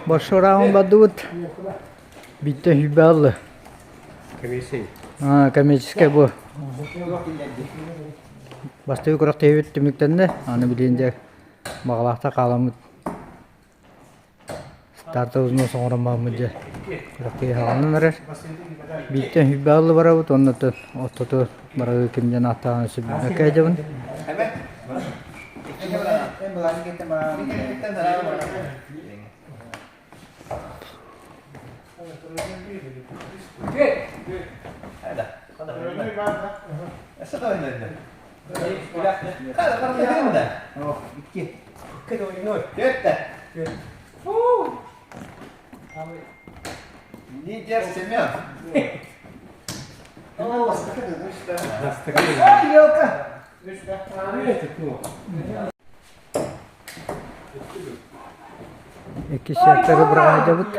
Большой раунд бардыбыт. Биттен хүлбэ аллы. Коммерческай бу. Бастакы күрэхтэһиибит түмүктэннэ. Аны билигин дьэ баҕалаахтар хааламмыт Стартовый взнос оҥорон бараммыт дьэ күрэхтэһии саҕаланан эрэр. Бииртэн сүүрбэ аллы барабыт уонна ортоту барыы ким диэн ааттааҕын өссө билбэккэ сылдьабын. Лидер Семен. Иккис секторы быраҕа сылдьабыт.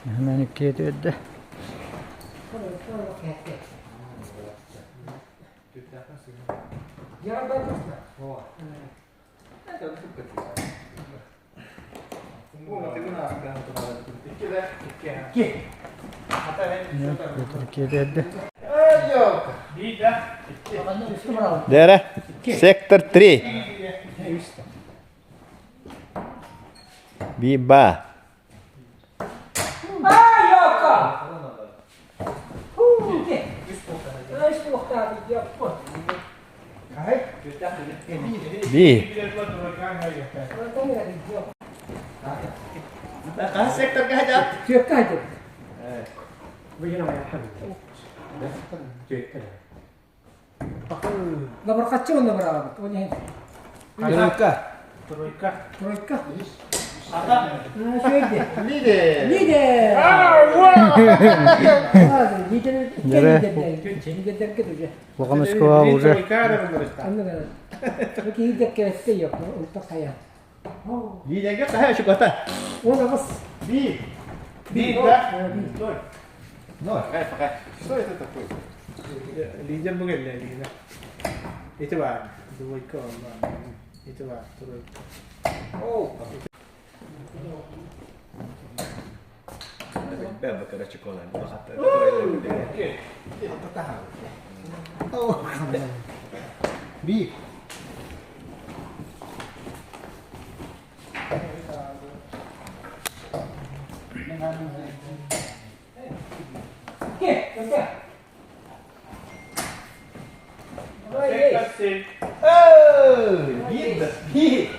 Hemen иккиэ түөрдэ. Дээрэ, сектор 3. Биба. Би. Секторга хадьат. Лабырҕаччы уонна быраҕабыт. Ол иһин. Тройка. Тройка. Тройка. Үчүгэй Лидер. Лидер! Лидер лидердэргэ уже. Улахан Москва уже. Лидерге хаһа шуката. Он аҕыс. Би. Би, да? Ноль. Ноль. Что это такое? Лидер бу кэллэ лидер. Ити баар. Двойка онно. Ити баар. Тройка. Би. Биир биир.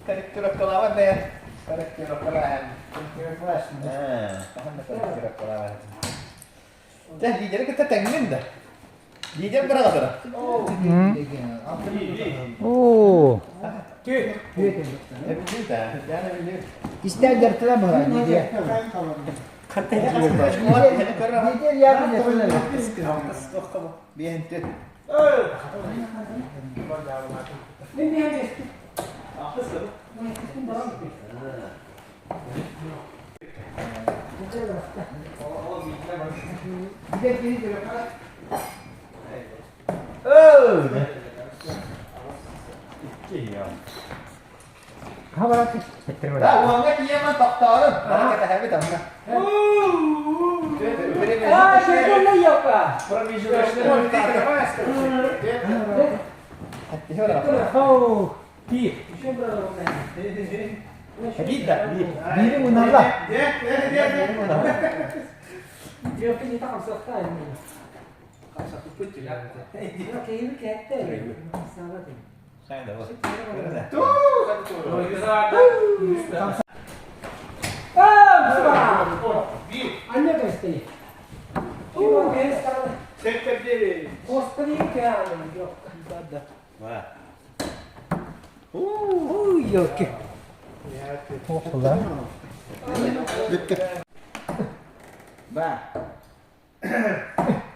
Корректировкалаабат бэйэ. Корректировкалаан. Дьэ, лидери кытта тэҥмин да. Лидер быраҕа тура. Оо. Истээн дьарыктана быһа лидер. Лидер яғын Уоҥҥа тиийэммин тохтоорун. Кэтэһэбит онно. Биири мунарла.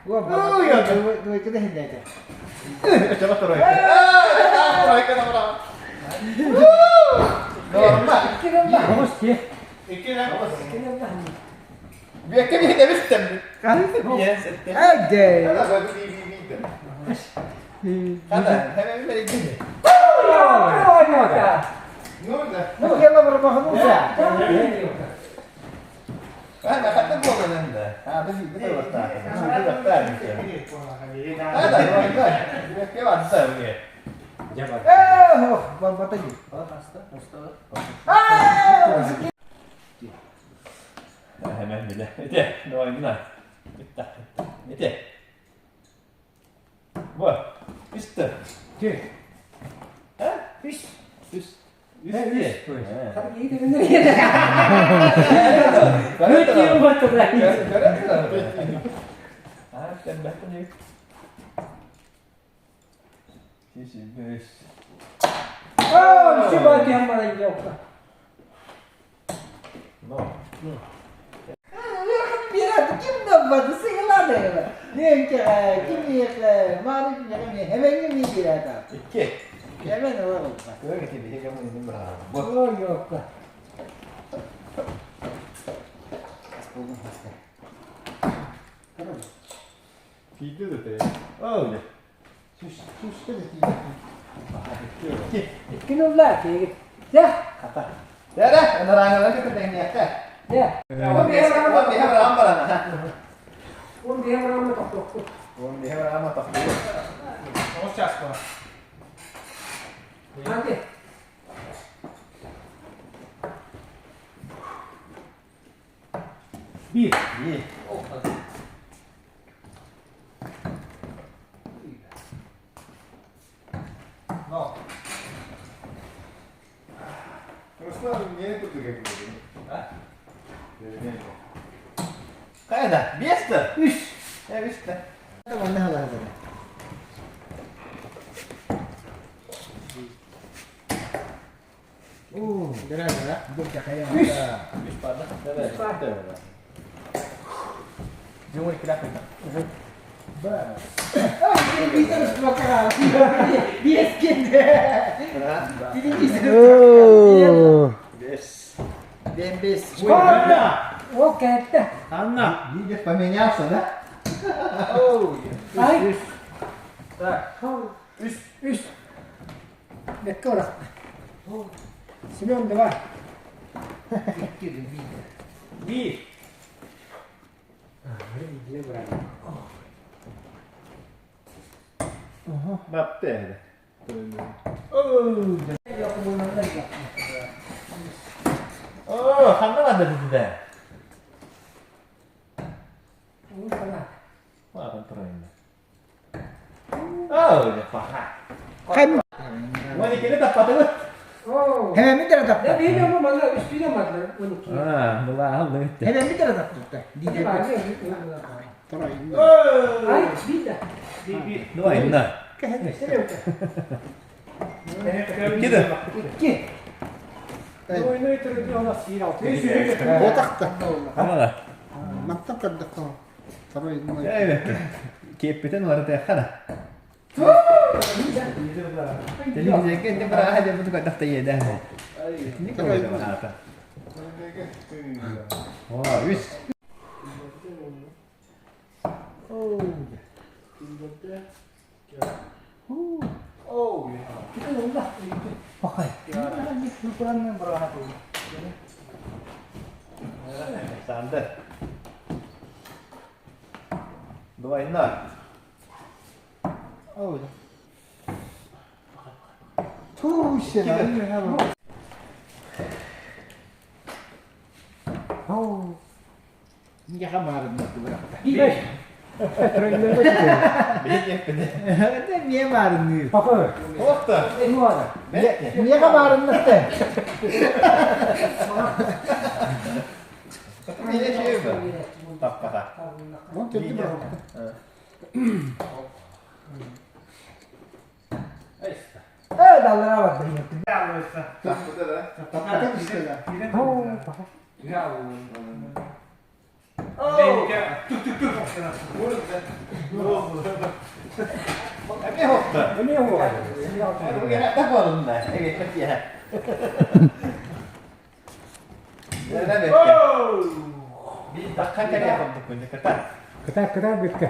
Двойка да хиллээтэ. Чаба тройка. Тройка на бра. Норма. Тоҕус ти. Икки да. Биэккэ биһи эбистем. Әгдей. Хана, hemen bir iki. Ne oldu? أنا خدت بوضع عندها هذا في بدي وقتها بدي وقتها هذا كيف عاد تسوي Hemen bile. Ite, noin Mitä? Ite. Voi. Mistä? Ти. Үс. Үс. Үс. No. Kim dabbadı sığıladı. Ne ki kim yıkı, marif ne hemen mi girer İki. Hemen olur. Böyle ki bir hemen indim bravo. Ой, ёпта. Pide de te. Öyle. Икки нулла тиги. Дэ. Dere, en rangala getirdim yakka. Дэ. On bir hemen ambarana. Он биһэ барамма тохтохку. On bir hemen amma taktı. Тоҕус час бар. Ханди. Биир. İyi. No. Kayda, bir Üç. Evet işte. Tamam ne hala hazır. Oo, Üç. Üç parmak. Evet. Cumhur iki dakika. Оо. Beş. Ben beş. Анна! Ол кәтті. Анна! Лидер поменялся, да? Ай. Так. Үс. Үс. Бекке ора. Семен, давай. Биир. Battı. Oo, hangi dedi de? Bakın turayında. Oo, ne paha. Hem 12'ni tapatılır. Оо. hemen bir tane Ne taptı. bileyim ama bana üstüne madde 12. Ha, bu aldı gitti. Hemen bir tane taptı. Ay, bir de. Noin. İki de. İki. Двойной тройной у нас биир алты. Отақта. Ama da. Маттан көрдөх. Второй Evet. Kepten var da kana. Jadi kan dia berah aja betul kat daftar ya dah. Ini kan ada apa? Wah, wis. Александр. Двойной. Bir. Niye varın? Bakın. Охта. Ne var? Niye varın? Bir şey mi? Tapkata. Evet Allah'a bak. Tapkata da. Кытаат, кытаат бүккэ.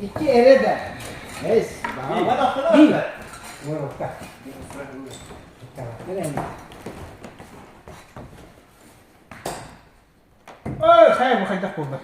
Икки эрэ да. Эс. Ой, хайа бу хайдах буолла?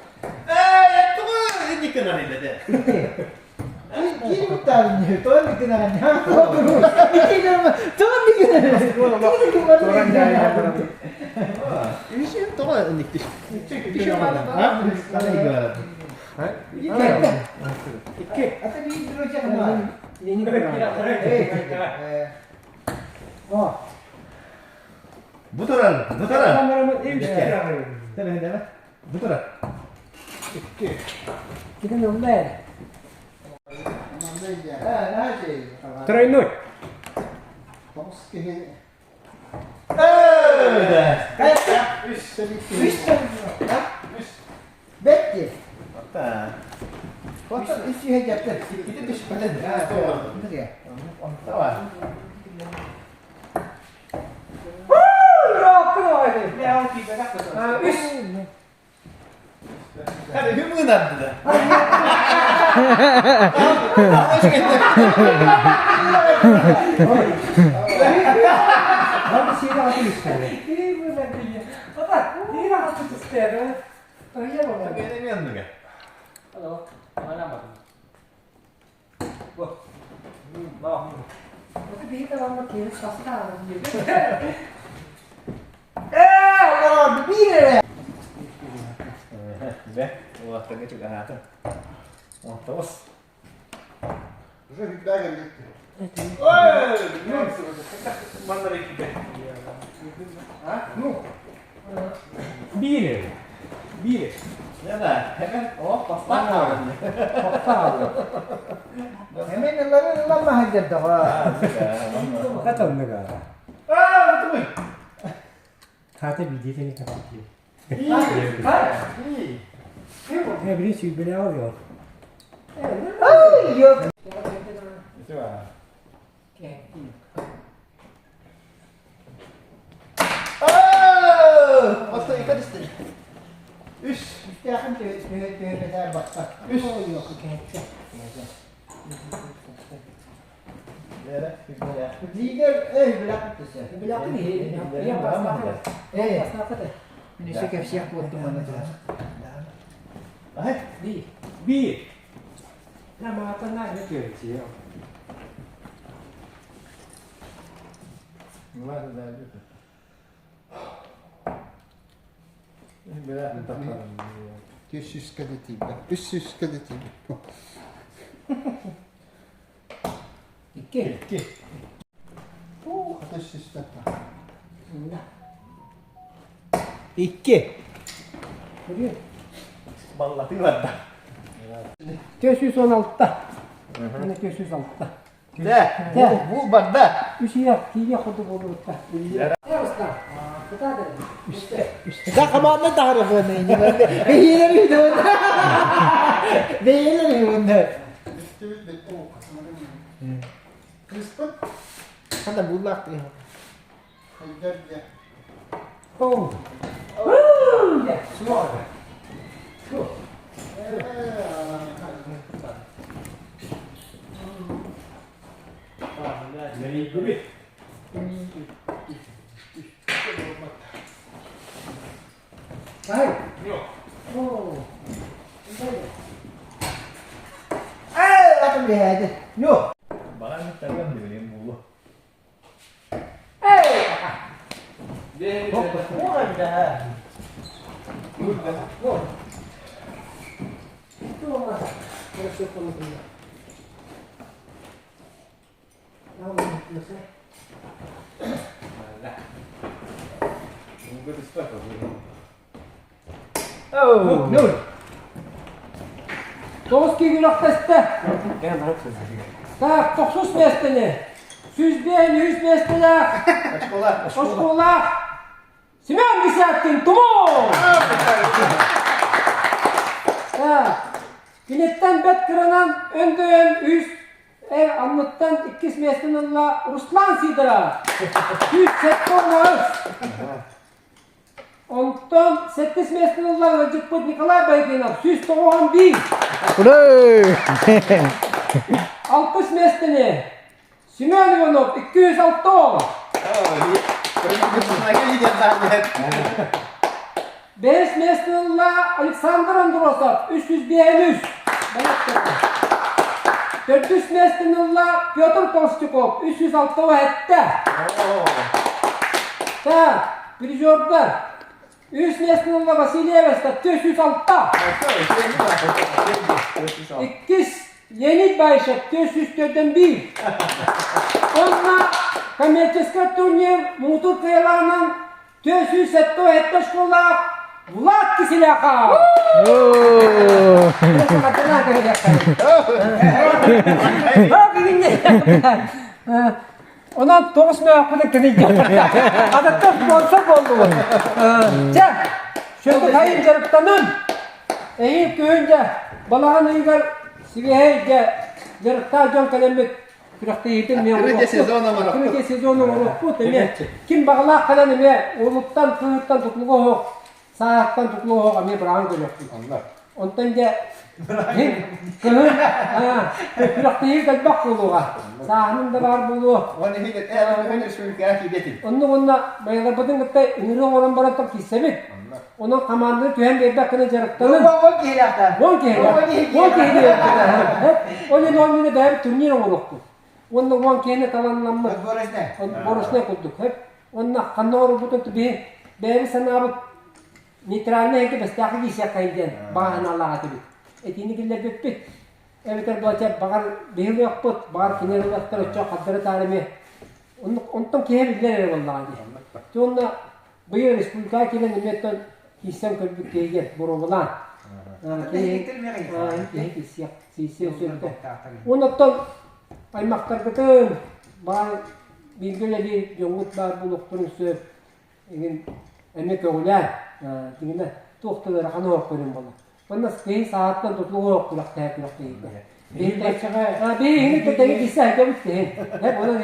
Бу турар, бу турар. Бу турар. Тройной. Тоҕус киһи Бетти. Hatta. Үс үһэ дьаптар. Ити düşmedi. Tamam. Үс. Hadi hüm inandı da. Бары сиэри атын истэрэ. Be, Allah'tan geçip hayatım. Ortamız. уже hübbe geldi. Биир. Биир. Ne de hemen o pastan kaldı. Hemen ылларын ыллама хаддердаҕа. Хатанныга. Хата бидетени капти. He били сүйбеле алıyor. Ай, yok. Оста икадисти. Үс. Үстээхин түһэ бакка. Үс. Yok. Nere? Лидер эй билак түсэ. Эй, минесе кепсиях буоттум аны тура. Ay. Биир. Намаатана не көрүчү. Түс үскэ да тиийбэт. Үс сүүскэ да тиийбэт. Икки. Үс сүүстэн тахса. Икки. Ballatı var da. 416. Мына 406. De. Bu, bu barda. Үс ия тиия ходу болуутта. Да команда тахарыфын Бэйэлэр үдүн. Бэйэлэр үдүн. Кыыспыт Хана буллаах дии. хайдар диэн. Оу. Эй, атын бэйэдэ. Yok. Bana ne taraftan ne bileyim bu. Oh, no. Тоҕус киһи күрэхтэстэ. Так, тохсус миэстэни. 105 үс миэстэлээх. Оскуолаах. Семен Десяткин Тумул! Так, киниттэн бэт кыранан өндөйөн үс эр анныттан иккис миэстэни ылла Руслан Сидоров. 178. Онтон сэттис миэстэни ылла ыалдьыппыт Николай Байгинов 191. Ура! Алтыс миэстэни Семен Иванов 206. Бэһис миэстэни ылла Александр Андросов 305. Төрдүс миэстэни ылла Петр Толстяков 367. Так, призердар. Үс миэстэни ылла Василий Эверстов 406. Иккис Леонид Баишев 404 Онно коммерческай турнир муҥутуур кыайыылааҕынан 477 школаах Влад Киселяхов! Онон тоҕус мөөхпүтүн кэнийдэ. Адаттан спонсор буоллубут. Чэ, сүрдүк хайын дьарыктанын. Эһиил күһүн дьэ балаҕан ыйыгар сибиэһэй дьэ дьарыктаах дьон кэлэммит күрэхтэһиитин эмиэ оҥоруохпут. сезон оҥоруохпут эмиэ. Ким баҕалаах кэлэн эмиэ уолуттан, кыыһыттан тутулуга суох сааһыттан тутулуга суох эмиэ быраҕан көрүөхпүт. Онтон дьэ кыһын күрэхтэһии элбэх буолуоҕа. Сааһыным да баар буолуо. Оннук уонна майаларбытын кытта ыҥырыы оҥорон баран киирсэбит. Онон хамаанданы түһэн биэрбэт гына дьарыктанын. Уон киһилээхтэр. Уон киһилээх. Уон киһилээх. Ол иһин ол минэ бэйэбит турнир оҥоруохпут. Уонна уон киһини таланнаммыт. Борочнай курдук. Уонна ханна оҥорбутун биһи бэйэбит санаабыт нейтральнай эйгэ бэстээхи киирсиэххэйин диэн баҕа санаалаах этибит. Этиини киллэрбиппит. Эбэтэр буолча баҕар биһи ылыахпыт, баҕар кини ылыахтар оччо хардары таары эмиэ. Онтон киһи биллэр эрэ буоллаҕа дии. Уонна быйыл республикаҕа кэлэн эмиэ киирсэн көрбүт киһигэр боруобалаан. Киһи киирсиэх, киирсиэн сөп. Уонна оттон аймахтаргытын, баай бииргэ үлэлиир дьоҥҥут баар буолуохтарын сөп. Игин эмиэ көҕүлээн, дьиҥинэ туох да ыарахан оһох көрүн буолла. Манна киһи сааттан тутулуга оһох күрэхтэһэ күрэхтэһиитэ. Биһиги биһиги тэҥи киирсэ сылдьабыт киһи. Онон